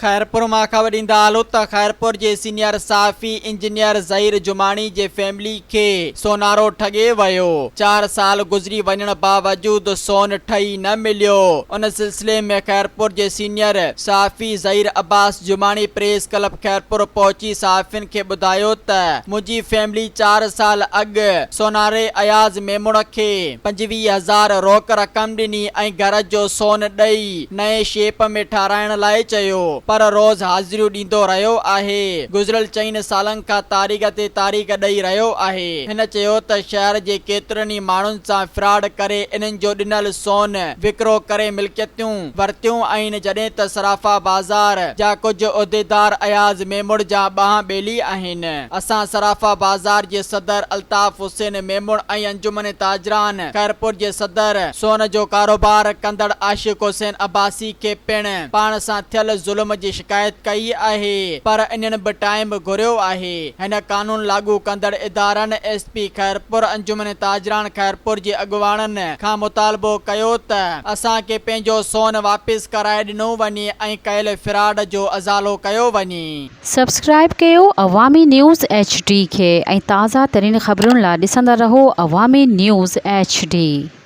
خيرپور مان خبر ڏيندا هلون ته خيرپور جي سينيئر صحافي انجنيئر ظهير جماڻي جي فيملي کي سونارو ٺڳي ويو، چار سال گذري وڃڻ باوجود سون ٺهي نه مليو، ان سلسلي ۾ خيرپور جي سينيئر صحافي ظهير عباس جماڻي پريس ڪلب خيرپور پهچي صحافين کي ٻڌايو ته منهنجي فيملي چار سال اڳ سوناري اياز ميمڻ کي 25 هزار روڪ رقم ڏني ۽ گهر جو سون ڏئي نئين شيپ ۾ ٺاراهڻ لاء چيو پر روز حاضريون ڏيندو رهيو آهي، گذريل چئن سالن کان تاريخ تي تاريخ ڏئي رهيو آهي. هن چيو ته شهر جي ڪيترن ئي ماڻهن سان فراڊ ڪري انهن جو ڏنل سون وڪرو ڪري ملڪيتون ورتيون آهن جڏهن ته صرافا بازار جا ڪجهه عهديدار اياز ميمڻ جا ٻانهن ٻيلي آهن. اسان صرافا بازار جي صدر الطاف حسين ميمڻ ۽ انجمن تاجران خيرپور جي صدر سون جو ڪاروبار ڪندڙ عاشق حسين عباسي کي پڻ پاڻ سان ٿيل ظلم جي شڪايت ڪئي آهي پر انهن به ٽائيم گهريو آهي هن قانون لاڳو ڪندڙ ادارن ايس پي خيرپور انجمن تاجران خيرپور جي اڳواڻن کان مطالبو ڪيو ته اسان کي پنهنجو سون واپس ڪرائي ڏنو وڃي ۽ ڪيل فراڊ جو ازالو ڪيو وڃي. سبسڪرائيب ڪيو عوامي نيوز ايڇ ڊي کي ۽ تازه ترين خبرن لا ڏسندا رهو عوامي نيوز ايڇ ڊي.